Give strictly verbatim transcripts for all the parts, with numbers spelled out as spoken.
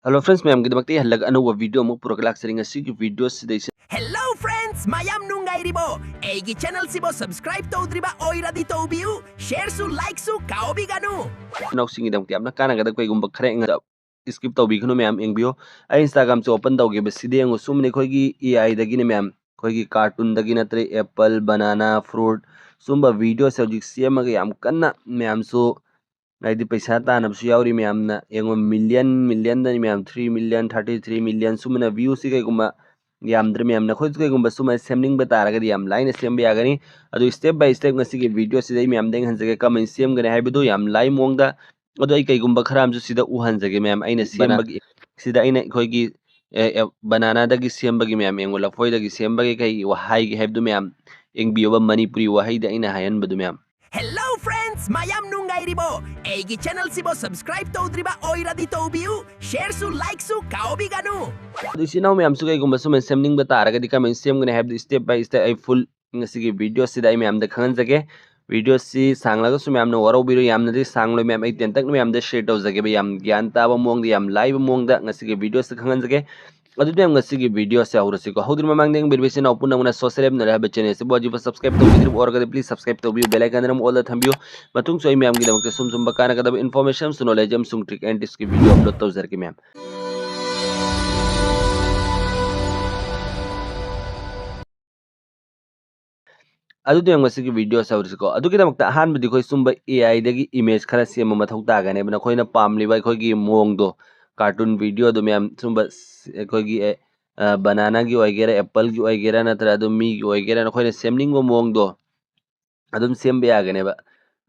Hello friends, ꯃꯌꯥꯝꯒꯤꯗꯃꯛꯇ ꯑꯩ ꯍꯜꯂꯒ ꯑꯅꯧꯕ video ꯑꯃꯨꯛ ꯄꯨꯔꯒ ꯂꯥꯛꯆꯔꯤ꯫ ꯉꯁꯤꯒꯤ videoꯁꯤꯗ ꯏꯆꯤꯟ Hello friends, ꯃꯌꯥꯝ ꯅꯨꯡꯉꯥꯏꯔꯤꯕꯣ? ꯑꯩꯒꯤ channelꯁꯤꯕꯨ subscribe ꯇꯧꯗ꯭ꯔꯤꯕ ꯑꯣꯏꯔꯗꯤ ꯇꯧꯕꯤꯌꯨ, shareꯁꯨ likeꯁꯨ ꯀꯥꯎꯕꯤꯒꯅꯨ꯫ ꯏꯅꯥꯎꯁꯤꯡꯒꯤꯗꯃꯛꯇ ꯌꯥꯝꯅ ꯀꯥꯟꯅꯒꯗꯕ ꯀꯩꯒꯨꯝꯕ ꯈꯔ ꯌꯦꯡꯉ-, skip ꯇꯧꯕꯤꯒꯅꯨ ꯃꯌꯥꯝ, ꯌꯦꯡꯕꯤꯌꯨ꯫ ꯑꯩ Instagramꯁꯦ open ꯇꯧꯈꯤꯕꯁꯤꯗ ꯌꯦꯡꯉꯨ, ꯁꯨꯝꯕꯅꯤ ꯑꯩꯈꯣꯏꯒꯤ AIꯗꯒꯤꯅꯦ ꯃꯌꯥꯝ, ꯑꯩꯈꯣꯏꯒꯤ cartoonꯗꯒꯤ ꯅꯠꯇ꯭ꯔꯒ apple, banana, fruit ꯁꯨꯝꯕ videoꯁꯦ ꯍꯧꯖꯤꯛ ꯁꯦꯝꯃꯒ ꯌꯥꯝ ꯀꯟꯅ ꯃꯌꯥꯝꯁꯨ ꯍꯥꯏꯗꯤ ꯄꯩꯁꯥ ꯇꯥꯟꯅꯕꯁꯨ ꯌꯥꯎꯔꯤ ꯃꯌꯥꯝꯅ꯫ ꯌꯦꯡꯉꯣ, million millionꯗꯅꯤ ꯃꯌꯥꯝ, three million, thirty three million ꯁꯨꯃꯥꯏꯅ viewꯁꯤ ꯀꯩꯒꯨꯝꯕ ꯌꯥꯝꯗ꯭ꯔꯦ ꯃꯌꯥꯝ꯫ ꯅꯈꯣꯏꯁꯨ ꯀꯩꯒꯨꯝꯕ ꯁꯨꯃꯥꯏꯅ ꯁꯦꯝꯅꯤꯡꯕ ꯇꯥꯔꯒꯗꯤ ꯌꯥꯝ ꯂꯥꯏꯅ ꯁꯦꯝꯕ ꯌꯥꯒꯅꯤ꯫ ꯑꯗꯨ step by step ꯉꯁꯤꯒꯤ videoꯁꯤꯗ ꯑꯩ ꯃꯌꯥꯝꯗ ꯌꯦꯡꯍꯟꯖꯒꯦ ꯀꯃꯥꯏꯅ ꯁꯦꯝꯒꯅꯤ ꯍꯥꯏꯕꯗꯨ ꯌꯥꯝ ꯂꯥꯏ ꯃꯑꯣꯡꯗ꯫ ꯑꯗꯣ ꯑꯩ ꯀꯩꯒꯨꯝꯕ ꯈꯔ ꯑꯃꯁꯨ ꯁꯤꯗ ꯎꯍꯟꯖꯒꯦ ꯃꯌꯥꯝ, ꯑꯩꯅ ꯁꯦꯝꯕꯒꯤ꯫ ꯁꯤꯗ ꯑꯩꯅ ꯑꯩꯈꯣꯏꯒꯤ bananaꯗꯒꯤ ꯁꯦꯝꯕꯒꯤ ꯃꯌꯥꯝ, ꯌꯦꯡꯉꯣ, ꯂꯐꯣꯏꯗꯒꯤ ꯁꯦꯝꯕꯒꯤ ꯀꯩ ꯋꯥꯍꯩꯒꯤ ꯍꯥꯏꯕꯗꯨ ꯃꯌꯥꯝ ꯌꯦꯡꯕꯤꯌꯣꯕ, ꯃꯅꯤꯄꯨꯔꯤ ꯋꯥꯍꯩꯗ ꯑꯩꯅ ꯍꯥꯏꯍꯟꯕꯗꯨ ꯃꯌꯥꯝ꯫ Hello friends, ꯃꯌꯥꯝ ꯅꯨꯡꯉꯥꯏꯔꯤꯕꯣ? ꯑꯩꯒꯤ channelꯁꯤꯕꯨ subscribe ꯇꯧꯗ꯭ꯔꯤꯕ ꯑꯣꯏꯔꯗꯤ ꯇꯧꯕꯤꯌꯨ, shareꯁꯨ likeꯁꯨ ꯀꯥꯎꯕꯤꯒꯅꯨ꯫ ꯑꯗꯨ ꯏꯆꯤꯟ ꯏꯅꯥꯎ ꯃꯌꯥꯝꯁꯨ ꯀꯩꯒꯨꯝꯕ ꯁꯨꯃꯥꯏꯅ ꯁꯦꯝꯅꯤꯡꯕ ꯇꯥꯔꯒꯗꯤ ꯀꯃꯥꯏꯅ ꯁꯦꯝꯒꯅꯤ ꯍꯥꯏꯕꯗꯨ step by step ꯑꯩ full ꯉꯁꯤꯒꯤ videoꯁꯤꯗ ꯑꯩ ꯃꯌꯥꯝꯗ ꯈꯪꯍꯟꯖꯒꯦ꯫ Videoꯁꯤ ꯁꯥꯡꯂꯒꯁꯨ ꯃꯌꯥꯝꯅ ꯋꯥꯔꯧꯕꯤꯔꯣꯏ, ꯌꯥꯝꯅꯗꯤ ꯁꯥꯡꯂꯣꯏ ꯃꯌꯥꯝ, ꯑꯩ ꯇꯦꯟꯇꯛꯅ ꯃꯌꯥꯝꯗ share ꯇꯧꯖꯒꯦꯕ, ꯌꯥꯝ ꯒ꯭ꯌꯥꯟ ꯇꯥꯕ ꯃꯑꯣꯡꯗ, ꯌꯥꯝ ꯂꯥꯏꯕ ꯃꯑꯣꯡꯗ ꯉꯁꯤꯒꯤ videoꯁꯤꯗ ꯈꯪꯍꯟꯖꯒꯦ꯫ ꯑꯗꯨꯗꯤ ꯃꯌꯥꯝ ꯉꯁꯤꯒꯤ videoꯁꯦ ꯍꯧꯔꯁꯤꯀꯣ꯫ ꯍꯧꯗ꯭ꯔꯤ ꯃꯃꯥꯡꯗ ꯌꯦꯡꯕꯤꯔꯤꯕ ꯏꯆꯤꯟ ꯏꯅꯥꯎ ꯄꯨꯝꯅꯃꯛꯅ Social App Knowledge ꯍꯥꯏꯕ channelꯁꯤꯕꯨ ꯍꯧꯖꯤꯛꯐꯥꯎ subscribe ꯇꯧꯕꯤꯗ꯭ꯔꯤꯕ ꯑꯣꯏꯔꯒꯗꯤ please subscribe ꯇꯧꯕꯤꯌꯨ, bell icon ꯑꯃ all ꯗ ꯊꯝꯕꯤꯌꯨ꯫ ꯃꯇꯨꯡꯁꯨ ꯑꯩ ꯃꯌꯥꯝꯒꯤꯗꯃꯛꯇ ꯁꯨꯝ ꯁꯨꯝꯕ ꯀꯥꯟꯅꯒꯗꯕ information, knowledge ꯑꯃꯁꯨꯡ trick and tricks video upload ꯇꯧꯖꯔꯛꯀꯦ ꯃꯌꯥꯝ꯫ ꯑꯗꯨꯗꯤ ꯃꯌꯥꯝ ꯉꯁꯤꯒꯤ videoꯁꯦ ꯍꯧꯔꯁꯤꯀꯣ꯫ ꯑꯗꯨꯒꯤꯗꯃꯛꯇ ꯑꯍꯥꯟꯕꯗꯤ ꯑꯩꯈꯣꯏ ꯁꯨꯝꯕ AIꯗꯒꯤ image ꯈꯔ ꯁꯦꯝꯕ ꯃꯊꯧ ꯇꯥꯒꯅꯦꯕ꯫ ꯅꯈꯣꯏꯅ ꯄꯥꯝꯂꯤꯕ ꯑꯩꯈꯣꯏꯒꯤ ꯃꯑꯣꯡꯗꯣ, cartoon videoꯗꯣ ꯃꯌꯥꯝ ꯁꯨꯝꯕ ꯁ-, ꯑꯩꯈꯣꯏꯒꯤ, ꯑꯦ, ꯑ, bananaꯒꯤ ꯑꯣꯏꯒꯦꯔꯥ, appleꯒꯤ ꯑꯣꯏꯒꯦꯔꯥ, ꯅꯠꯇ꯭ꯔꯒ ꯑꯗꯨꯝ ꯃꯤꯒꯤ ꯑꯣꯏꯒꯦꯔꯥ, ꯅꯈꯣꯏꯅ ꯁꯦꯝꯅꯤꯡꯕ ꯃꯑꯣꯡꯗꯣ ꯑꯗꯨꯝ ꯁꯦꯝꯕ ꯌꯥꯒꯅꯦꯕ꯫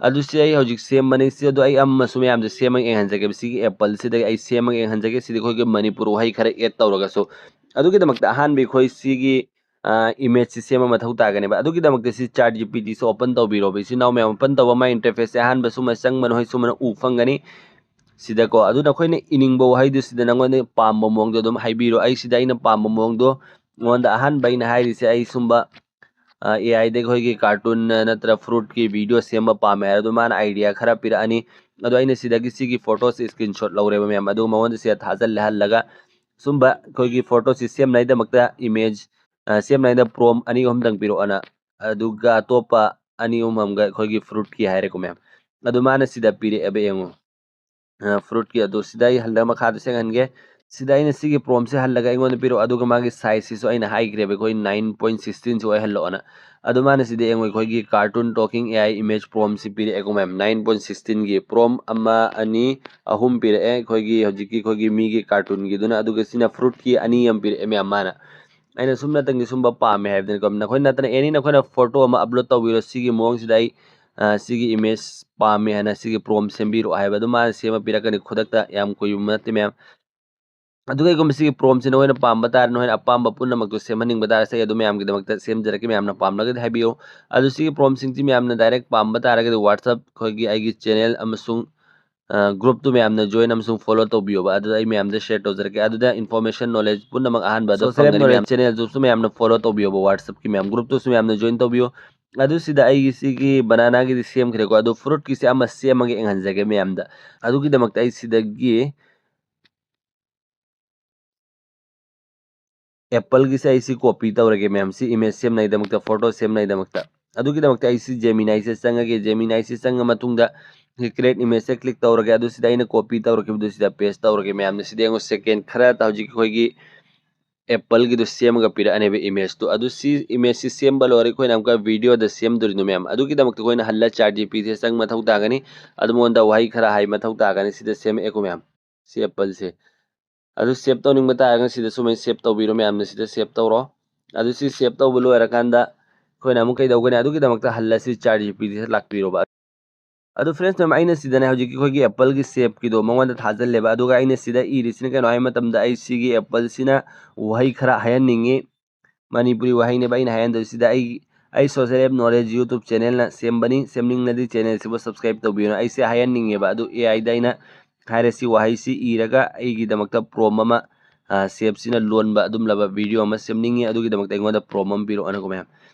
ꯑꯗꯨ ꯁꯤ ꯑꯩ ꯍꯧꯖꯤꯛ ꯁꯦꯝꯕꯅꯤ꯫ ꯁꯤ ꯑꯗꯣ ꯑꯩ ꯑꯃꯁꯨ ꯃꯌꯥꯝꯗ ꯁꯦꯝꯃꯒ ꯌꯦꯡꯍꯟꯖꯒꯦꯕ꯫ ꯁꯤꯒꯤ appleꯁꯤꯗꯒꯤ ꯑꯩ ꯁꯦꯝꯃꯒ ꯌꯦꯡꯍꯟꯖꯒꯦ꯫ ꯁꯤꯗꯤ ꯑꯩꯈꯣꯏꯒꯤ ꯃꯅꯤꯄꯨꯔ ꯋꯥꯍꯩ ꯈꯔ add ꯇꯧꯔꯒꯁꯨ꯫ ꯑꯗꯨꯒꯤꯗꯃꯛꯇ ꯑꯍꯥꯟꯕ ꯑꯩꯈꯣꯏ ꯁꯤꯒꯤ, ꯑ, imageꯁꯤ ꯁꯦꯝꯕ ꯃꯊꯧ ꯇꯥꯒꯅꯦꯕ꯫ ꯑꯗꯨꯒꯤꯗꯃꯛꯇ ꯁꯤ ChatGPTꯁꯤ open ꯇꯧꯕꯤꯔꯣꯕ꯫ ꯏꯆꯤꯟ ꯏꯅꯥꯎ ꯃꯌꯥꯝ open ꯇꯧꯕ, my interfaceꯁꯦ ꯑꯍꯥꯟꯕ ꯁꯨꯝꯕ ꯆꯪꯕ ꯅꯈꯣꯏ ꯁꯨꯝꯕꯅ ꯎ ꯐꯪꯒꯅꯤ꯫ ꯁꯤꯗꯀꯣ, ꯑꯗꯨ ꯅꯈꯣꯏꯅ ꯏꯅꯤꯡꯕ ꯋꯥꯍꯩꯗꯨ ꯁꯤꯗ ꯅꯉꯣꯟꯗ ꯄꯥꯝꯕ ꯃꯑꯣꯡꯗꯣ ꯑꯗꯨꯝ ꯍꯥꯏꯕꯤꯔꯣ꯫ ꯑꯩ ꯁꯤꯗ ꯑꯩꯅ ꯄꯥꯝꯕ ꯃꯑꯣꯡꯗꯣ, ꯑꯩꯉꯣꯟꯗ ꯑꯍꯥꯟꯕ ꯑꯩꯅ ꯍꯥꯏꯔꯤꯁꯦ, ꯑꯩ ꯁꯨꯝꯕ, ꯑ, AIꯗꯒꯤ ꯑꯩꯈꯣꯏꯒꯤ cartoon ꯅꯠꯇ꯭ꯔ fruitꯀꯤ video ꯁꯦꯝꯕ ꯄꯥꯝꯃꯦ ꯍꯥꯏꯔ ꯑꯗꯨ ꯃꯥꯅ idea ꯈꯔ ꯄꯤꯔꯛꯑꯅꯤ꯫ ꯑꯗꯣ ꯑꯩꯅ ꯁꯤꯗꯒꯤ ꯁꯤꯒꯤ ꯐꯣꯇꯣꯁꯤ screenshot ꯂꯧꯔꯦꯕ ꯃꯌꯥꯝ꯫ ꯑꯗꯨꯒ ꯃꯉꯣꯟꯗ ꯁꯤꯗ ꯊꯥꯖꯤꯜꯂꯦ ꯍꯜꯂꯒ, ꯁꯨꯝꯕ ꯑꯩꯈꯣꯏꯒꯤ ꯐꯣꯇꯣꯁꯤ ꯁꯦꯝꯅꯉꯥꯏꯗꯃꯛꯇ image, ꯑ, ꯁꯦꯝꯅꯉꯥꯏꯗ prompt ꯑꯅꯤ ꯑꯍꯨꯝꯗꯪ ꯄꯤꯔꯛꯑꯣꯅ, ꯑꯗꯨꯒ ꯑꯇꯣꯞꯄ ꯑꯅꯤ ꯑꯍꯨꯝ ꯑꯃꯒ ꯑꯩꯈꯣꯏꯒꯤ fruitꯀꯤ ꯍꯥꯏꯔꯦꯀꯣ ꯃꯌꯥꯝ꯫ ꯑꯗꯨ ꯃꯥꯅ ꯁꯤꯗ ꯄꯤꯔꯛꯑꯦꯕ ꯌꯦꯡꯉꯣ꯫ ꯑ, fruitꯀꯤ ꯑꯗꯨ ꯁꯤꯗ ꯑꯩ ꯍꯜꯂꯒ ꯃꯈꯥꯗ ꯁꯦꯡꯍꯟꯒꯦ꯫ ꯁꯤꯗ ꯑꯩꯅ ꯁꯤꯒꯤ promptꯁꯦ ꯍꯜꯂꯒ ꯑꯩꯉꯣꯟꯗ ꯄꯤꯔꯛꯑꯣ, ꯑꯗꯨꯒ ꯃꯥꯒꯤ sizeꯁꯤꯁꯨ ꯑꯩꯅ ꯍꯥꯏꯈ꯭ꯔꯦꯕ, ꯑꯩꯈꯣꯏ nine point sixteenꯁꯨ ꯑꯣꯏꯍꯜꯂꯛꯑꯣꯅ꯫ ꯑꯗꯨ ꯃꯥꯅ ꯁꯤꯗ ꯌꯦꯡꯉꯣ, ꯑꯩꯈꯣꯏꯒꯤ cartoon talking A I image promptꯁꯤ ꯄꯤꯔꯛꯑꯦꯀꯣ ꯃꯌꯥꯝ, nine point sixteenꯒꯤ prompt ꯑꯃ, ꯑꯅꯤ, ꯑꯍꯨꯝ ꯄꯤꯔꯛꯑꯦ, ꯑꯩꯈꯣꯏꯒꯤ ꯍꯧꯖꯤꯛꯀꯤ ꯑꯩꯈꯣꯏꯒꯤ ꯃꯤꯒꯤ cartoonꯒꯤꯗꯨꯅ, ꯑꯗꯨꯒ ꯁꯤꯅ fruitꯀꯤ ꯑꯅꯤ ꯑꯃ ꯄꯤꯔꯛꯑꯦ ꯃꯌꯥꯝ ꯃꯥꯅ꯫ ꯑꯩꯅ ꯁꯨꯝ ꯅꯠꯇꯪꯒꯤ ꯁꯨꯝꯕ ꯄꯥꯝꯃꯦ ꯍꯥꯏꯕꯗꯅꯤꯀꯣ, ꯅꯈꯣꯏ ꯅꯠꯇꯅ any ꯅꯈꯣꯏꯅ photo ꯑꯃ upload ꯇꯧꯕꯤꯔꯣ, ꯁꯤꯒꯤ ꯃꯑꯣꯡꯁꯤꯗ ꯑꯩ, ꯑ, ꯁꯤꯒꯤ image ꯄꯥꯝꯃꯦ ꯍꯥꯏꯅ ꯁꯤꯒꯤ prompt ꯁꯦꯝꯕꯤꯔꯛꯑꯣ ꯍꯥꯏꯕ, ꯑꯗꯨ ꯃꯥꯅ ꯁꯦꯝꯃ ꯄꯤꯔꯛꯀꯅꯤ ꯈꯨꯗꯛꯇ, ꯌꯥꯝ ꯀꯨꯏꯕ ꯅꯠꯇꯦ ꯃꯌꯥꯝ꯫ ꯑꯗꯨꯒ ꯀꯩꯒꯨꯝꯕ ꯁꯤꯒꯤ promptꯁꯤ ꯅꯈꯣꯏꯅ ꯄꯥꯝꯕ ꯇꯥꯔꯦ, ꯅꯈꯣꯏꯅ ꯑꯄꯥꯝꯕ ꯄꯨꯝꯅꯃꯛꯇꯨ ꯁꯦꯝꯍꯟꯅꯤꯡꯕ ꯇꯥꯔꯁꯨ ꯑꯩ ꯑꯗꯨ ꯃꯌꯥꯝꯒꯤꯗꯃꯛꯇ ꯁꯦꯝꯖꯔꯛꯀꯦ, ꯃꯌꯥꯝꯅ ꯄꯥꯝꯂꯒꯗꯤ ꯍꯥꯏꯕꯤꯌꯨ꯫ ꯑꯗꯨ ꯁꯤꯒꯤ promptꯁꯤꯡꯁꯤ ꯃꯌꯥꯝꯅ direct ꯄꯥꯝꯕ ꯇꯥꯔꯒꯗꯤ WhatsApp ꯑꯩꯈꯣꯏꯒꯤ ꯑꯩꯒꯤ channel ꯑꯃꯁꯨꯡ, ꯑ, groupꯇꯨ ꯃꯌꯥꯝꯅ join ꯑꯃꯁꯨꯡ follow ꯇꯧꯕꯤꯌꯣꯕ꯫ ꯑꯗꯨꯗ ꯑꯩ ꯃꯌꯥꯝꯗ share ꯇꯧꯖꯔꯛꯀꯦ꯫ ꯑꯗꯨꯗ information knowledge ꯄꯨꯝꯅꯃꯛ ꯑꯍꯥꯟꯕ ꯑꯗꯨ social knowledge channelꯗꯨꯁꯨ ꯃꯌꯥꯝꯅ follow ꯇꯧꯕꯤꯌꯣꯕ, WhatsAppꯀꯤ ꯃꯌꯥꯝ groupꯇꯨꯁꯨ ꯃꯌꯥꯝꯅ join ꯇꯧꯕꯤꯌꯨ꯫ ꯑꯗꯨ ꯁꯤꯗ ꯑꯩꯒꯤ ꯁꯤꯒꯤ bananaꯒꯤꯗꯤ ꯁꯦꯝꯈ꯭ꯔꯦꯀꯣ, ꯑꯗꯨ fruitꯀꯤꯁꯦ ꯑꯃ ꯁꯦꯝꯃꯒ ꯌꯦꯡꯍꯟꯖꯒꯦ ꯃꯌꯥꯝꯗ꯫ ꯑꯗꯨꯒꯤꯗꯃꯛꯇ ꯑꯩ ꯁꯤꯗꯒꯤ appleꯒꯤꯁꯦ ꯑꯩ ꯁꯤ copy ꯇꯧꯔꯒꯦ ꯃꯌꯥꯝ, ꯁꯤ image ꯁꯦꯝꯅꯉꯥꯏꯗꯃꯛꯇ, photo ꯁꯦꯝꯅꯉꯥꯏꯗꯃꯛꯇ꯫ ꯑꯗꯨꯒꯤꯗꯃꯛꯇ ꯑꯩ ꯁꯤ Geminiꯁꯦ ꯆꯪꯉꯒꯦ, Geminiꯁꯦ ꯆꯪꯉ ꯃꯇꯨꯡꯗ create imageꯁꯦ click ꯇꯧꯔꯒꯦ꯫ ꯑꯗꯨ ꯁꯤꯗ ꯑꯩꯅ copy ꯇꯧꯔꯛꯈꯤꯕꯗꯨ ꯁꯤꯗ paste ꯇꯧꯔꯒꯦ ꯃꯌꯥꯝꯅ꯫ ꯁꯤꯗ ꯌꯦꯡꯉꯣ, second ꯈꯔ ꯍꯧꯖꯤꯛ ꯑꯩꯈꯣꯏꯒꯤ appleꯒꯤꯗꯣ ꯁꯦꯝꯃꯒ ꯄꯤꯔꯛꯑꯅꯦꯕ imageꯇꯣ꯫ ꯑꯗꯨ ꯁꯤ imageꯁꯤ ꯁꯦꯝꯕ ꯂꯣꯏꯔꯦ, ꯑꯩꯈꯣꯏꯅ ꯑꯃꯨꯛꯀ videoꯗ ꯁꯦꯝꯗꯣꯔꯤꯅꯣ ꯃꯌꯥꯝ꯫ ꯑꯗꯨꯒꯤꯗꯃꯛꯇ ꯑꯩꯈꯣꯏꯅ ꯍꯜꯂ ChatGPTꯁꯦ ꯆꯪꯕ ꯃꯊꯧ ꯇꯥꯒꯅꯤ꯫ ꯑꯗꯨ ꯃꯉꯣꯟꯗ ꯋꯥꯍꯩ ꯈꯔ ꯍꯥꯏ ꯃꯊꯧ ꯇꯥꯒꯅꯤ꯫ ꯁꯤꯗ ꯁꯦꯝꯃꯛꯑꯦꯀꯣ ꯃꯌꯥꯝ, ꯁꯤ appleꯁꯦ꯫ ꯑꯗꯨ save ꯇꯧꯅꯤꯡꯕ ꯇꯥꯔꯒꯅ ꯁꯤꯗ ꯁꯨꯃꯥꯏꯅ save ꯇꯧꯕꯤꯔꯣ ꯃꯌꯥꯝꯅ, ꯁꯤꯗ save ꯇꯧꯔꯣ꯫ ꯑꯗꯨ ꯁꯤ save ꯇꯧꯕ ꯂꯣꯏꯔꯀꯥꯟꯗ ꯑꯩꯈꯣꯏꯅ ꯑꯃꯨꯛ ꯀꯩꯗꯧꯒꯅꯤ? ꯑꯗꯨꯒꯤꯗꯃꯛꯇ ꯍꯜꯂꯁꯤ, ChatGPTꯁꯤꯗ ꯂꯥꯛꯄꯤꯔꯣꯕ꯫ ꯑꯗꯨ friends ꯃꯌꯥꯝ, ꯑꯩꯅ ꯁꯤꯗꯅꯦ ꯍꯧꯖꯤꯛꯀꯤ ꯑꯩꯈꯣꯏꯒꯤ appleꯒꯤ shapeꯀꯤꯗꯣ ꯃꯉꯣꯟꯗ ꯊꯥꯖꯤꯜꯂꯦꯕ꯫ ꯑꯗꯨꯒ ꯑꯩꯅ ꯁꯤꯗ ꯏꯔꯤꯁꯤꯅ ꯀꯩꯅꯣ ꯍꯥꯏꯕ ꯃꯇꯝꯗ, ꯑꯩ ꯁꯤꯒꯤ appleꯁꯤꯅ ꯋꯥꯍꯩ ꯈꯔ ꯍꯥꯏꯍꯟꯅꯤꯡꯉꯤ꯫ ꯃꯅꯤꯄꯨꯔꯤ ꯋꯥꯍꯩꯅꯦꯕ ꯑꯩꯅ ꯍꯥꯏꯍꯟꯗꯣꯏꯁꯤꯗ꯫ ꯑꯩ, ꯑꯩ social app knowledge YouTube channelꯅ ꯁꯦꯝꯕꯅꯤ꯫ ꯁꯦꯝꯅꯤꯡꯂꯗꯤ channelꯁꯤꯕꯨ subscribe ꯇꯧꯕꯤꯌꯨꯅ ꯑꯩꯁꯦ ꯍꯥꯏꯍꯟꯅꯤꯡꯉꯦꯕ꯫ ꯑꯗꯨ AIꯗ ꯑꯩꯅ ꯍꯥꯏꯔꯦ, ꯁꯤ ꯋꯥꯍꯩꯁꯤ ꯏꯔꯒ ꯑꯩꯒꯤꯗꯃꯛꯇ prompt ꯑꯃ, ꯑ, shapeꯁꯤꯅ ꯂꯣꯟꯕ ꯑꯗꯨꯝꯂꯕ video ꯑꯃ ꯁꯦꯝꯅꯤꯡꯉꯤ꯫ ꯑꯗꯨꯒꯤꯗꯃꯛꯇ ꯑꯩꯉꯣꯟꯗ prompt ꯑꯃ ꯄꯤꯔꯛꯑꯣꯅꯀꯣ ꯃꯌꯥꯝ꯫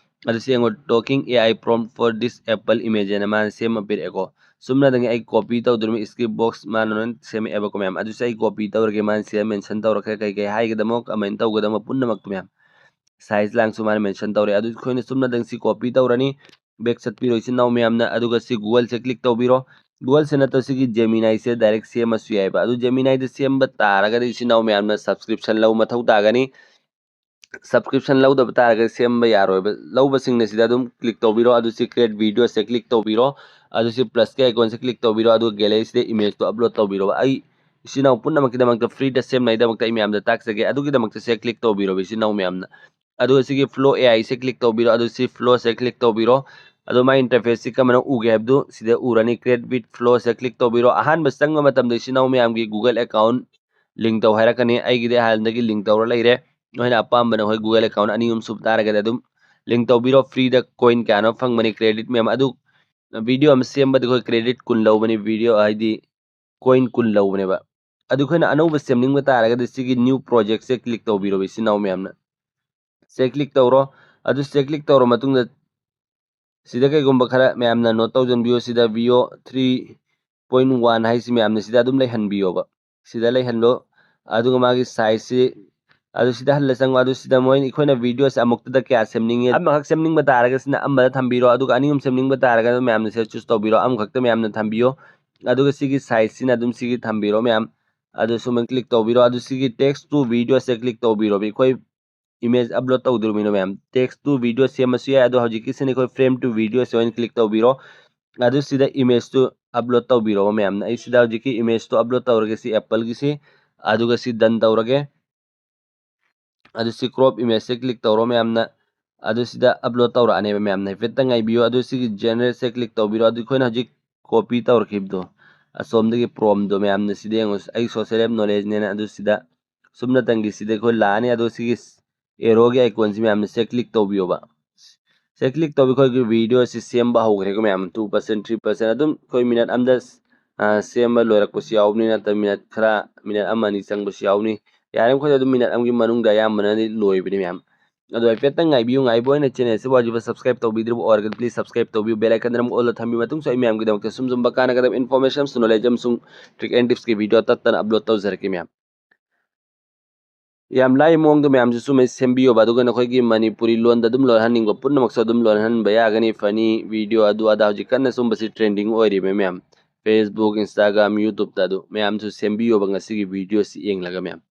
ꯑꯗꯨ ꯁꯤ ꯌꯦꯡꯉꯣ, "Talking A I prompt for this apple image" ꯍꯥꯏꯅ ꯃꯥꯅ ꯁꯦꯝꯃ ꯄꯤꯔꯛꯑꯦꯀꯣ꯫ ꯆꯨꯝꯅꯗꯪꯒꯤ ꯑꯩ ꯀꯣꯄꯤ ꯇꯧꯗꯣꯔꯤꯕ ꯁ꯭ꯀꯤꯞ ꯕꯣꯛꯁ ꯃꯥꯅ ꯂꯣꯏꯅ ꯁꯦꯝꯃꯛꯑꯦꯕꯀꯣ ꯃꯌꯥꯝ꯫ ꯑꯗꯨꯁꯨ ꯑꯩ ꯀꯣꯄꯤ ꯇꯧꯔꯒꯦ, ꯃꯥꯅ ꯁꯤꯗ ꯃꯦꯟꯁꯟ ꯇꯧꯔꯛꯈ꯭ꯔꯦ ꯀꯩ ꯀꯩ ꯍꯥꯏꯒꯗꯕꯅꯣ, ꯀꯃꯥꯏꯅ ꯇꯧꯒꯗꯕꯅꯣ ꯄꯨꯝꯅꯃꯛꯇꯣ ꯃꯌꯥꯝ꯫ ꯁꯥꯏꯖ ꯂꯥꯡꯁꯨ ꯃꯥꯅ ꯃꯦꯟꯁꯟ ꯇꯧꯔꯦ꯫ ꯑꯗꯨ ꯑꯩꯈꯣꯏꯅ ꯆꯨꯝꯅꯗꯪ ꯁꯤ ꯀꯣꯄꯤ ꯇꯧꯔꯅꯤ, ꯕꯦꯛ ꯆꯠꯄꯤꯔꯣ ꯏꯆꯤꯟ ꯏꯅꯥꯎ ꯃꯌꯥꯝꯅ꯫ ꯑꯗꯨꯒ ꯁꯤ ꯒꯨꯒꯜꯁꯦ ꯀ꯭ꯂꯤꯛ ꯇꯧꯕꯤꯔꯣ꯫ ꯒꯨꯒꯜꯁꯦ ꯅꯠꯇ꯭ꯔ ꯁꯤꯒꯤ ꯖꯦꯃꯤꯅꯥꯏꯁꯦ ꯗꯥꯏꯔꯦꯛ ꯁꯦꯝꯃꯁꯨ ꯌꯥꯏꯕ꯫ ꯑꯗꯨ ꯖꯦꯃꯤꯅꯥꯏꯗ ꯁꯦꯝꯕ ꯇꯥꯔꯒꯗꯤ ꯏꯆꯤꯟ ꯏꯅꯥꯎ ꯃꯌꯥꯝꯅ ꯁꯕꯁꯀ꯭ꯔꯤꯞꯁꯟ ꯂꯧꯕ ꯃꯊꯧ ꯇꯥꯒꯅꯤ꯫ ꯁꯕꯁꯀ꯭ꯔꯤꯞꯁꯟ ꯂꯧꯗꯕ ꯇꯥꯔꯒꯗꯤ ꯁꯦꯝꯕ ꯌꯥꯔꯣꯏꯕ꯫ ꯂꯧꯕꯁꯤꯡꯅ ꯁꯤꯗ ꯑꯗꯨꯝ ꯀ꯭ꯂꯤꯛ ꯇꯧꯕꯤꯔꯣ꯫ ꯑꯗꯨ ꯁꯤ ꯀ꯭ꯔꯤꯌꯦꯠ ꯚꯤꯗꯤꯑꯣꯁꯦ ꯀ꯭ꯂꯤꯛ ꯇꯧꯕꯤꯔꯣ꯫ ꯑꯗꯨ ꯁꯤ ꯄ꯭ꯂꯁꯀꯤ ꯑꯥꯏꯀꯣꯟꯁꯦ ꯀ꯭ꯂꯤꯛ ꯇꯧꯕꯤꯔꯣ꯫ ꯑꯗꯨꯒ ꯒꯦꯂꯔꯤꯁꯤꯗ ꯏꯃꯦꯖꯇꯣ ꯑꯞꯂꯣꯗ ꯇꯧꯕꯤꯔꯣꯕ꯫ ꯑꯩ ꯏꯆꯤꯟ ꯏꯅꯥꯎ ꯄꯨꯝꯅꯃꯛꯀꯤꯗꯃꯛꯇ ꯐ꯭ꯔꯤꯗ ꯁꯦꯝꯅꯉꯥꯏꯗꯃꯛꯇ ꯑꯩ ꯃꯌꯥꯝꯗ ꯇꯥꯛꯆꯒꯦ꯫ ꯑꯗꯨꯒꯤꯗꯃꯛꯇ ꯁꯦ ꯀ꯭ꯂꯤꯛ ꯇꯧꯕꯤꯔꯣꯕ ꯏꯆꯤꯟ ꯏꯅꯥꯎ ꯃꯌꯥꯝꯅ꯫ ꯑꯗꯨꯒ ꯁꯤꯒꯤ ꯐ꯭ꯂꯣ ꯑꯦ ꯑꯥꯏꯁꯦ ꯀ꯭ꯂꯤꯛ ꯇꯧꯕꯤꯔꯣ꯫ ꯑꯗꯨ ꯁꯤ ꯐ꯭ꯂꯣꯁꯦ ꯀ꯭ꯂꯤꯛ ꯇꯧꯕꯤꯔꯣ꯫ ꯑꯗꯨ ꯃꯥꯏ ꯏꯟꯇꯔꯐꯦꯁꯁꯤ ꯀꯔꯝꯕꯅ ꯎꯒꯦ ꯍꯥꯏꯕꯗꯨ ꯁꯤꯗ ꯎꯔꯅꯤ꯫ ꯀ꯭ꯔꯤꯌꯦꯠ ꯋꯤꯠ ꯐ꯭ꯂꯣꯁꯦ ꯀ꯭ꯂꯤꯛ ꯇꯧꯕꯤꯔꯣ꯫ ꯑꯍꯥꯟꯕ ꯆꯪꯕ ꯃꯇꯝꯗ ꯏꯆꯤꯟ ꯏꯅꯥꯎ ꯃꯌꯥꯝꯒꯤ ꯒꯨꯒꯜ ꯑꯦꯀꯥꯎꯟ ꯂꯤꯡ ꯇꯧ ꯍꯥꯏꯔꯛꯀꯅꯤ꯫ ꯑꯩꯒꯤꯗꯤ ꯍꯥꯟꯅꯗꯒꯤ ꯂꯤꯡ ꯇꯧꯔ ꯂꯩꯔꯦ꯫ ꯅꯣꯏꯅ ꯑꯄꯥꯝꯕ ꯅꯈꯣꯏ ꯒꯨꯒꯜ ꯑꯦꯀꯥꯎꯟ ꯑꯅꯤ ꯑꯍꯨꯝ ꯁꯨꯕ ꯇꯥꯔꯒꯗꯤ ꯑꯗꯨꯝ ꯂꯤꯡ ꯇꯧꯕꯤꯔꯣ꯫ ꯐ꯭ꯔꯤꯗ ꯀꯣꯏꯟ ꯀꯌꯥꯅꯣ ꯐꯪꯕꯅꯤ, ꯀ꯭ꯔꯦꯗꯤꯠ ꯃꯌꯥꯝ꯫ ꯑꯗꯨ ꯚꯤꯗꯤꯑꯣ ꯑꯃ ꯁꯦꯝꯕꯗ ꯑꯩꯈꯣꯏ ꯀ꯭ꯔꯦꯗꯤꯠ ꯀꯨꯟ ꯂꯧꯕꯅꯤ, ꯚꯤꯗꯤꯑꯣ ꯍꯥꯏꯗꯤ ꯀꯣꯏꯟ ꯀꯨꯟ ꯂꯧꯕꯅꯦꯕ꯫ ꯑꯗꯨ ꯑꯩꯈꯣꯏꯅ ꯑꯅꯧꯕ ꯁꯦꯝꯅꯤꯡꯕ ꯇꯥꯔꯒꯗꯤ ꯁꯤꯒꯤ ꯅ꯭ꯌꯨ ꯄ꯭ꯔꯣꯖꯦꯛꯁꯦ ꯀ꯭ꯂꯤꯛ ꯇꯧꯕꯤꯔꯣꯕ ꯏꯆꯤꯟ ꯏꯅꯥꯎ ꯃꯌꯥꯝꯅ꯫ ꯁꯦ ꯀ꯭ꯂꯤꯛ ꯇꯧꯔꯣ꯫ ꯑꯗꯨ ꯁꯦ ꯀ꯭ꯂꯤꯛ ꯇꯧꯔ ꯃꯇꯨꯡꯗ ꯁꯤꯗ ꯀꯩꯒꯨꯝꯕ ꯈꯔ ꯃꯌꯥꯝꯅ ꯅꯣꯠ ꯇꯧꯁꯤꯟꯕꯤꯌꯣ꯫ ꯁꯤꯗ ꯚꯤꯑꯣ ꯊ꯭ꯔꯤ ꯄꯣꯏꯟ ꯋꯥꯟ ꯍꯥꯏꯁꯤ ꯃꯌꯥꯝꯅ ꯁꯤꯗ ꯑꯗꯨꯝ ꯂꯩꯍꯟꯕꯤꯌꯣꯕ꯫ ꯁꯤꯗ ꯂꯩꯍꯜꯂꯣ꯫ ꯑꯗꯨꯒ ꯃꯥꯒꯤ ꯁꯥꯏꯖꯁꯤ ꯑꯗꯨ ꯁꯤꯗ ꯍꯜꯂ ꯆꯪꯉꯣ꯫ ꯑꯗꯨ ꯁꯤꯗ ꯃꯣꯏ ꯑꯩꯈꯣꯏꯅ ꯚꯤꯗꯤꯑꯣꯁꯦ ꯑꯃꯨꯛꯇꯗ ꯀꯌꯥ ꯁꯦꯝꯅꯤꯡꯉꯤ, ꯑꯃꯈꯛ ꯁꯦꯝꯅꯤꯡꯕ ꯇꯥꯔꯒꯁꯤꯅ ꯑꯃꯗ ꯊꯝꯕꯤꯔꯣ꯫ ꯑꯗꯨꯒ ꯑꯅꯤ ꯑꯍꯨꯝ ꯁꯦꯝꯅꯤꯡꯕ ꯇꯥꯔꯒꯅ ꯃꯌꯥꯝꯅ ꯁꯤꯗ ꯆꯨꯁ ꯇꯧꯕꯤꯔꯣ꯫ ꯑꯃꯈꯛꯇ ꯃꯌꯥꯝꯅ ꯊꯝꯕꯤꯌꯣ꯫ ꯑꯗꯨꯒ ꯁꯤꯒꯤ ꯁꯥꯏꯖꯁꯤꯅ ꯑꯗꯨꯝ ꯁꯤꯒꯤ ꯊꯝꯕꯤꯔꯣ ꯃꯌꯥꯝ꯫ ꯑꯗꯨ ꯁꯨꯃꯥꯏꯅ ꯀ꯭ꯂꯤꯛ ꯇꯧꯕꯤꯔꯣ꯫ ꯑꯗꯨ ꯁꯤꯒꯤ ꯇꯦꯛꯁ ꯇꯨ ꯚꯤꯗꯤꯑꯣꯁꯦ ꯀ꯭ꯂꯤꯛ ꯇꯧꯕꯤꯔꯣꯕ꯫ ꯑꯩꯈꯣꯏ ꯏꯃꯦꯖ ꯑꯞꯂꯣꯗ ꯇꯧꯗꯣꯔꯤꯕꯅꯤꯅ ꯃꯌꯥꯝ, ꯇꯦꯛꯁ ꯇꯨ ꯚꯤꯗꯤꯑꯣ ꯁꯦꯝꯃꯁꯨ ꯌꯥꯏ꯫ ꯑꯗꯣ ꯍꯧꯖꯤꯛꯀꯤꯁꯤꯅ ꯑꯩꯈꯣꯏ ꯐ꯭ꯔꯦꯝ ꯇꯨ ꯚꯤꯗꯤꯑꯣꯁꯦ ꯑꯣꯏꯅ ꯀ꯭ꯂꯤꯛ ꯇꯧꯕꯤꯔꯣ꯫ ꯑꯗꯨ ꯁꯤꯗ ꯏꯃꯦꯖꯇꯨ ꯑꯞꯂꯣꯗ ꯇꯧꯕꯤꯔꯣꯕ ꯃꯌꯥꯝꯅ꯫ ꯑꯩ ꯁꯤꯗ ꯍꯧꯖꯤꯛꯀꯤ ꯏꯃꯦꯖꯇꯨ ꯑꯞꯂꯣꯗ ꯇꯧꯔꯒꯦ, ꯁꯤ ꯑꯦꯄꯜꯒꯤꯁꯤ, ꯑꯗꯨꯒ ꯁꯤ ꯗꯟ ꯇꯧꯔꯒꯦ꯫ ꯑꯗꯨ ꯁꯤ ꯀ꯭ꯔꯣꯞ ꯏꯃꯦꯖꯁꯦ ꯀ꯭ꯂꯤꯛ ꯇꯧꯔꯣ ꯃꯌꯥꯝꯅ꯫ ꯑꯗꯨ ꯁꯤꯗ ꯑꯞꯂꯣꯗ ꯇꯧꯔꯛꯑꯅꯦꯕ ꯃꯌꯥꯝꯅ꯫ ꯍꯥꯏꯐꯦꯠꯇꯪ ꯉꯥꯏꯕꯤꯌꯨ꯫ ꯑꯗꯨ ꯁꯤꯒꯤ ꯖꯦꯅꯔꯦꯠꯁꯦ ꯀ꯭ꯂꯤꯛ ꯇꯧꯕꯤꯔꯣ꯫ ꯑꯗꯨ ꯑꯩꯈꯣꯏꯅ ꯍꯧꯖꯤꯛ ꯀꯣꯄꯤ ꯇꯧꯔꯛꯈꯤꯕꯗꯣ, ꯑꯁꯣꯝꯗꯒꯤ ꯄ꯭ꯔꯣꯝꯗꯣ ꯃꯌꯥꯝꯅ ꯁꯤꯗ ꯌꯦꯡꯉꯨ꯫ ꯑꯩ ꯁꯣꯁꯦꯜ ꯑꯦꯞ ꯅꯣꯂꯦꯖꯅꯦꯅ ꯑꯗꯨ ꯁꯤꯗ ꯁꯨꯞꯅꯇꯪꯒꯤ ꯁꯤꯗ ꯑꯩꯈꯣꯏ ꯂꯥꯛꯑꯅꯤ꯫ ꯑꯗꯨ ꯁꯤꯒꯤ ꯑꯦꯔꯣꯒꯤ ꯑꯥꯏꯀꯣꯟꯁꯤ ꯃꯌꯥꯝꯅ ꯁꯦ ꯀ꯭ꯂꯤꯛ ꯇꯧꯕꯤꯌꯣꯕ꯫ ꯁꯦ ꯀ꯭ꯂꯤꯛ ꯇꯧꯕꯤ ꯑꯩꯈꯣꯏꯒꯤ ꯚꯤꯗꯤꯑꯣꯁꯤ ꯁꯦꯝꯕ ꯍꯧꯈ꯭ꯔꯦꯀꯣ ꯃꯌꯥꯝ꯫ ꯇꯨ ꯄꯔꯁꯦꯟ, ꯊ꯭ꯔꯤ ꯄꯔꯁꯦꯟ ꯑꯗꯨꯝ ꯑꯩꯈꯣꯏ ꯃꯤꯅꯠ ꯑꯃꯗ, ꯑ, ꯁꯦꯝꯕ ꯂꯣꯏꯔꯛꯄꯁꯨ ꯌꯥꯎꯕꯅꯤ, ꯅꯠꯇ꯭ꯔꯒ ꯃꯤꯅꯠ ꯈꯔ, ꯃꯤꯅꯠ ꯑꯃ ꯑꯅꯤ ꯆꯪꯕꯁꯨ ꯌꯥꯎꯅꯤ꯫ ꯌꯥꯔꯤꯃꯈꯩꯗꯤ ꯑꯗꯨꯝ ꯃꯤꯅꯠ ꯑꯃꯒꯤ ꯃꯅꯨꯡꯗ ꯑꯌꯥꯝꯕꯅꯗꯤ ꯂꯣꯏꯕꯅꯤ ꯃꯌꯥꯝ꯫ ꯑꯗꯣ ꯍꯥꯏꯐꯦꯠꯇꯪ ꯉꯥꯏꯕꯤꯌꯨ꯫ ꯉꯥꯏꯕ ꯑꯣꯏꯅ channel ꯑꯁꯤꯕꯨ ꯍꯧꯖꯤꯛꯐꯥꯎ subscribe ꯇꯧꯕꯤꯗ꯭ꯔꯤꯕ ꯑꯣꯏꯔꯒꯗꯤ please subscribe ꯇꯧꯕꯤꯌꯨ, bell icon ꯑꯗꯨꯝ all ꯊꯝꯕꯤꯌꯨ꯫ ꯃꯇꯨꯡꯁꯨ ꯑꯩ ꯃꯌꯥꯝꯒꯤꯗꯃꯛꯇ ꯁꯨꯝ ꯁꯨꯝꯕ ꯀꯥꯟꯅꯒꯗꯕ information, knowledge ꯑꯃꯁꯨꯡ trick and tips ꯀꯤ video ꯇꯠꯇꯅ upload ꯇꯧꯖꯔꯛꯀꯦ ꯃꯌꯥꯝ꯫ ꯌꯥꯝ ꯂꯥꯏ ꯃꯑꯣꯡꯗ ꯃꯌꯥꯝꯁꯨ ꯆꯨꯝꯃꯦ ꯁꯦꯝꯕꯤꯌꯣꯕ, ꯑꯗꯨꯒ ꯅꯈꯣꯏꯒꯤ ꯃꯅꯤꯄꯨꯔꯤ ꯂꯣꯟꯗ ꯑꯗꯨꯝ ꯂꯣꯟꯍꯟꯅꯤꯡꯕ ꯄꯨꯝꯅꯃꯛꯁꯨ ꯑꯗꯨꯝ ꯂꯣꯟꯍꯟꯕ ꯌꯥꯒꯅꯤ꯫ Funny video ꯑꯗꯨ ꯑꯗꯥ ꯍꯧꯖꯤꯛ ꯀꯟꯅ ꯁꯨꯝꯕꯁꯤ trending ꯑꯣꯏꯔꯤꯕ ꯃꯌꯥꯝ, Facebook, Instagram, YouTube ꯇ꯫ ꯑꯗꯨ ꯃꯌꯥꯝꯁꯨ ꯁꯦꯝꯕꯤꯌꯣꯕ ꯉꯁꯤꯒꯤ video ꯁꯤ ꯌꯦꯡꯂꯒ ꯃꯌꯥꯝ꯫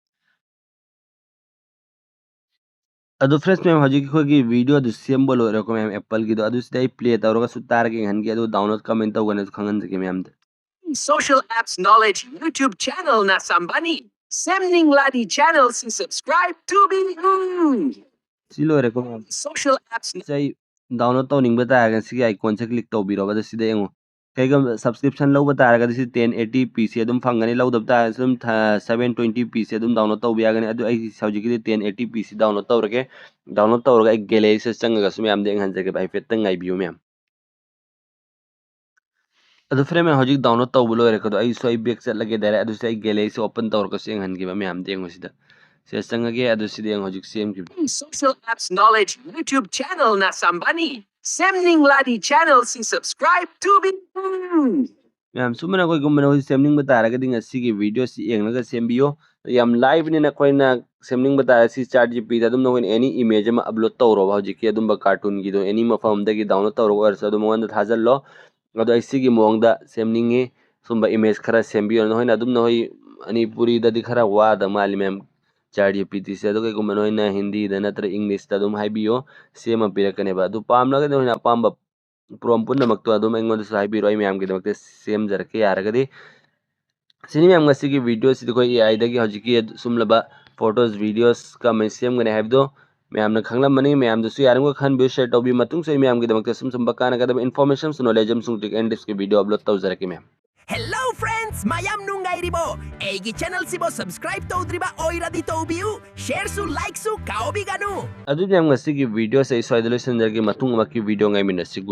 ꯑꯗꯨ friends ꯃꯌꯥꯝ, ꯍꯧꯖꯤꯛ ꯑꯩꯈꯣꯏꯒꯤ video ꯑꯗꯨ ꯁꯦꯝꯕ ꯂꯣꯏꯔꯦꯀꯣ ꯃꯌꯥꯝ, Apple ꯒꯤꯗꯣ꯫ ꯑꯗꯨ ꯁꯤꯗ ꯑꯩ play ꯇꯧꯔꯒꯁꯨ ꯇꯥꯔꯒ ꯌꯦꯡꯍꯟꯒꯦ, ꯑꯗꯨ download ꯀꯃꯥꯏꯅ ꯇꯧꯒꯅꯤ ꯑꯗꯨ ꯈꯪꯍꯟꯖꯒꯦ ꯃꯌꯥꯝꯗ꯫ Social apps knowledge YouTube channel ꯅ ꯁꯝꯕꯅꯤ꯫ ꯁꯦꯝꯅꯤꯡꯂꯗꯤ channel ꯁꯤ subscribe ꯇꯧꯕꯤꯌꯨ꯫ ꯁꯤ ꯂꯣꯏꯔꯦꯀꯣ ꯃꯌꯥꯝ꯫ Social apps ꯁꯤ ꯑꯩ download ꯇꯧꯅꯤꯡꯕ ꯇꯥꯔꯒꯅ ꯁꯤꯒꯤ icon ꯁꯦ click ꯇꯧꯕꯤꯔꯣꯕ꯫ ꯑꯗꯨ ꯁꯤꯗ ꯌꯦꯡꯉꯨ, ꯀꯩꯒꯨꯝꯕ subscription ꯂꯧꯕ ꯇꯥꯔꯒꯗꯤ ꯁꯤ ten eighty P ꯁꯤ ꯑꯗꯨꯝ ꯐꯪꯒꯅꯤ, ꯂꯧꯗꯕ ꯇꯥꯔꯒꯁꯨ ꯑꯗꯨꯝ seven twenty P ꯁꯤ ꯑꯗꯨꯝ download ꯇꯧꯕ ꯌꯥꯒꯅꯤ꯫ ꯑꯗꯨ ꯑꯩ ꯍꯧꯖꯤꯛꯀꯤꯗꯤ ten eighty P ꯁꯤ download ꯇꯧꯔꯒꯦ꯫ Download ꯇꯧꯔꯒ ꯑꯩ gallery ꯁꯤꯗ ꯆꯪꯉꯒꯁꯨ ꯃꯌꯥꯝꯗ ꯌꯦꯡꯍꯟꯖꯒꯦꯕ, ꯍꯥꯏꯐꯦꯠꯇꯪ ꯉꯥꯏꯕꯤꯌꯨ ꯃꯌꯥꯝ꯫ ꯑꯗꯨ friend ꯃꯌꯥꯝ, ꯍꯧꯖꯤꯛ download ꯇꯧꯕ ꯂꯣꯏꯔꯦ꯫ ꯑꯗꯣ ꯑꯩꯁꯨ ꯑꯩ back ꯆꯠꯂꯒꯦ direct꯫ ꯑꯗꯨꯁꯨ ꯑꯩ gallery ꯁꯤ open ꯇꯧꯔꯒꯁꯨ ꯌꯦꯡꯍꯟꯒꯦꯕ ꯃꯌꯥꯝꯗ꯫ ꯌꯦꯡꯉꯨ ꯁꯤꯗ, ꯁꯤꯗ ꯆꯪꯉꯒꯦ꯫ ꯑꯗꯨ ꯁꯤꯗ ꯌꯦꯡꯉꯨ, ꯍꯧꯖꯤꯛ ꯁꯦꯝꯈꯤꯕ꯫ Social apps knowledge YouTube channel ꯅ ꯁꯝꯕꯅꯤ꯫ ꯁꯦꯝꯅꯤꯡꯂꯗꯤ channel ꯁꯤ subscribe ꯇꯧꯕꯤꯌꯨ꯫ ꯃꯌꯥꯝ ꯁꯨꯝꯕꯅ ꯑꯩꯈꯣꯏꯒꯨꯝꯕꯅ ꯍꯧꯖꯤꯛ ꯁꯦꯝꯅꯤꯡꯕ ꯇꯥꯔꯒꯗꯤ ꯉꯁꯤꯒꯤ video ꯁꯤ ꯌꯦꯡꯂꯒ ꯁꯦꯝꯕꯤꯌꯨ꯫ ꯌꯥꯝ ꯂꯥꯏꯕꯅꯤꯅ ꯑꯩꯈꯣꯏꯅ ꯁꯦꯝꯅꯤꯡꯕ ꯇꯥꯔꯒꯗꯤ ꯁꯤ ChatGPT ꯗ ꯑꯗꯨꯝ ꯅꯈꯣꯏꯅ any image ꯑꯃ upload ꯇꯧꯔꯣꯕ, ꯍꯧꯖꯤꯛꯀꯤ ꯑꯗꯨꯝꯕ cartoon ꯒꯤꯗꯣ any ꯃꯐꯝ ꯑꯃꯗꯒꯤ download ꯇꯧꯔꯒ ꯑꯣꯏꯔꯁꯨ ꯑꯗꯨꯝ ꯃꯉꯣꯟꯗ ꯊꯥꯖꯤꯜꯂꯣ꯫ ꯑꯗꯣ ꯑꯩ ꯁꯤꯒꯤ ꯃꯑꯣꯡꯗ ꯁꯦꯝꯅꯤꯡꯉꯤ, ꯁꯨꯝꯕ image ꯈꯔ ꯁꯦꯝꯕꯤꯌꯣ꯫ ꯅꯈꯣꯏꯅ ꯑꯗꯨꯝ ꯅꯈꯣꯏ ꯃꯅꯤꯄꯨꯔꯤꯗꯗꯤ ꯈꯔ ꯋꯥꯗ ꯃꯥꯜꯂꯤ ꯃꯌꯥꯝ, ChatGPT ꯁꯦ꯫ ꯑꯗꯣ ꯀꯩꯒꯨꯝꯕ ꯅꯈꯣꯏꯅ ꯍꯤꯟꯗꯤꯗ ꯅꯠꯇ꯭ꯔ English ꯇ ꯑꯗꯨꯝ ꯍꯥꯏꯕꯤꯌꯣ, ꯁꯦꯝꯃ ꯄꯤꯔꯛꯀꯅꯦꯕ꯫ ꯑꯗꯨ ꯄꯥꯝꯂꯒꯗꯤ ꯅꯈꯣꯏꯅ ꯑꯄꯥꯝꯕ prompt ꯄꯨꯝꯅꯃꯛꯇꯣ ꯑꯗꯨꯝ ꯑꯩꯉꯣꯟꯗꯁꯨ ꯍꯥꯏꯕꯤꯔꯣ, ꯑꯩ ꯃꯌꯥꯝꯒꯤꯗꯃꯛꯇ ꯁꯦꯝꯖꯔꯛꯀꯦ ꯌꯥꯔꯒꯗꯤ꯫ ꯁꯤꯅꯤ ꯃꯌꯥꯝ ꯉꯁꯤꯒꯤ video ꯁꯤꯗ ꯑꯩꯈꯣꯏ AI ꯗꯒꯤ ꯍꯧꯖꯤꯛꯀꯤ ꯁꯨꯝꯂꯕ photos, videos ꯀꯃꯥꯏꯅ ꯁꯦꯝꯒꯅꯤ ꯍꯥꯏꯕꯗꯣ ꯃꯌꯥꯝꯅ ꯈꯪꯂꯝꯃꯅꯤ꯫ ꯃꯌꯥꯝꯗꯁꯨ ꯌꯥꯔꯤꯕꯃꯈꯩ ꯈꯟꯕꯤꯌꯨ, share ꯇꯧꯕꯤꯌꯨ꯫ ꯃꯇꯨꯡꯁꯨ ꯑꯩ ꯃꯌꯥꯝꯒꯤꯗꯃꯛꯇ ꯁꯨꯝ ꯁꯨꯝꯕ ꯀꯥꯟꯅꯒꯗꯕ information, knowledge ꯑꯃꯁꯨꯡ trick and tips ꯀꯤ video upload ꯇꯧꯖꯔꯛꯀꯦ ꯃꯌꯥꯝ꯫ Hello friends, ꯃꯌꯥꯝ ꯅꯨꯡꯉꯥꯏꯔꯤꯕꯣ? ꯑꯩꯒꯤ channel ꯁꯤꯕꯨ subscribe ꯇꯧꯗ꯭ꯔꯤꯕ ꯑꯣꯏꯔꯗꯤ ꯇꯧꯕꯤꯌꯨ, share ꯁꯨ like ꯁꯨ ꯀꯥꯎꯕꯤꯒꯅꯨ꯫ ꯑꯗꯨꯗꯤ ꯃꯌꯥꯝ ꯉꯁꯤꯒꯤ video ꯁꯦ ꯑꯩ ꯁ꯭ꯋꯥꯏꯗ ꯂꯣꯏꯁꯤꯟꯖꯔꯒꯦ꯫ ꯃꯇꯨꯡ ꯑꯃꯛꯀꯤ video ꯉꯥꯏꯃꯤꯟꯅꯁꯤ꯫